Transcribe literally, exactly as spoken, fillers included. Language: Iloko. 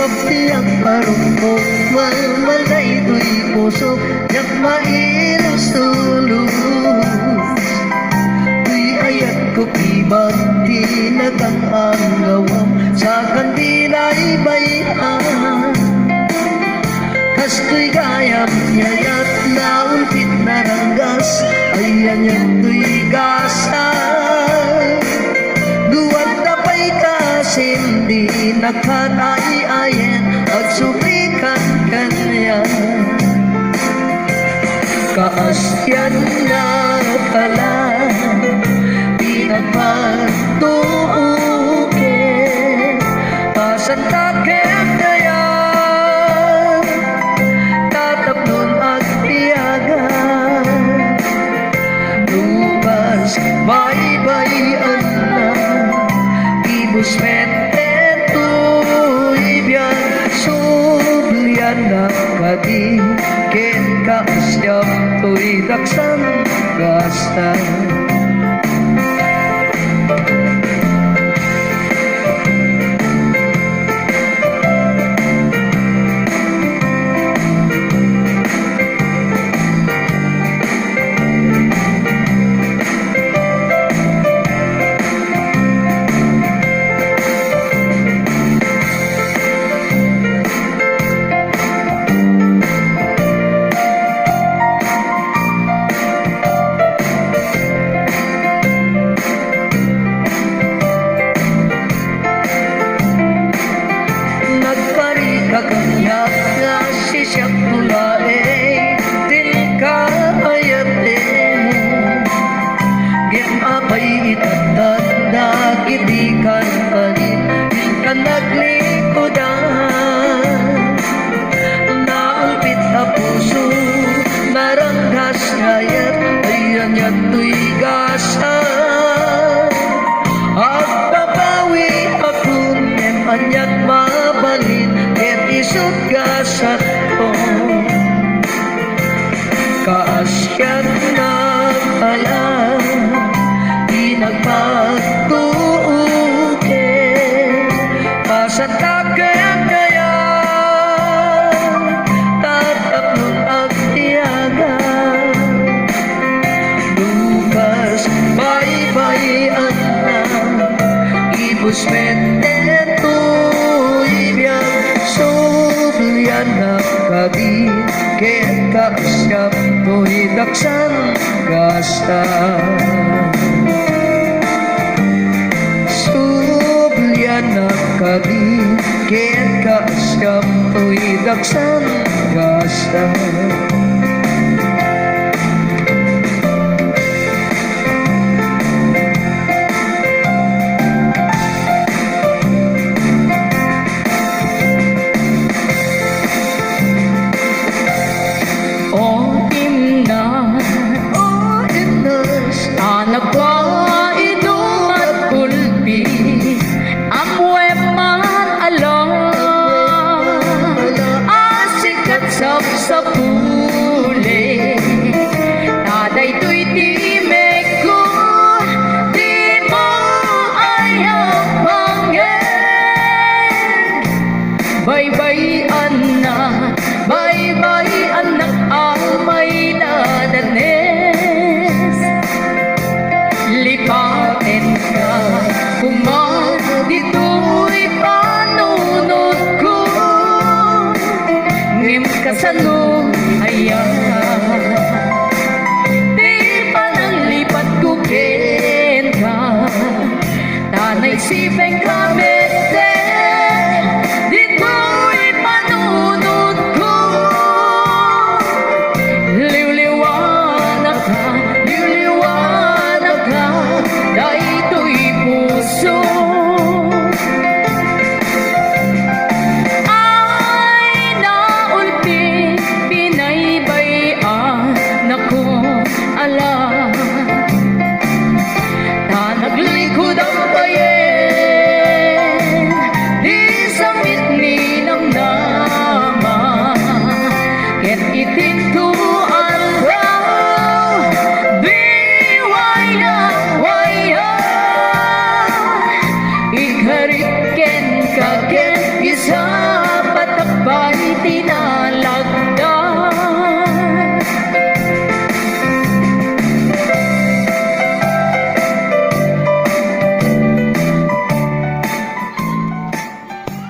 Ti agparungko, malmal daytoy pusok, diak mailustulos. Toy ayatko, pibat ti nagang-anggawam, saan ti naibay-an. Kastoy gayam ti ayat, naulpit, naranggas, ay aniat toy gasat. No adda pay kasin, dinak patay-ayen, agsublikan kaniak. Kaasian nakala, pinagpatuoken, pasantaken kaya, tatapnon agbiagan. Lukas, baybay-anna, ibus met detoy biag, subliannak kadi, ken kaasiam toy daksan gasta. Nagparika kaniak nga sisiak laeng ti kaayaten. Ngem apay itatta dagiti kankani, inka naglikudan. Naulpit a puso, naranggas nga ayat, ay aniat toy gasat. Agbabawi a kun, ngem aniat mabalin, ket isut' gasatko. Kaasian nakala, pinagpatuoken, pasantaken kaya, tatapnon agbiagan. Lukas, baybay-anna, ibus met detoy biag, subliannak kadi, ket kaasiam toy daksan gasta. Subliannak kadi, ket kaasiam toy daksan gasta. O Imnas, o Imnas, a nagpaidum a kulpi, ammoem man a la, a sika ti sapsapulek, ta daytoy ti mekko, dimo aya pangngeg. Baybay-anna, baybay-annak a maidadanes. Lipatenka koma ditoy panunotko. Ngem kasano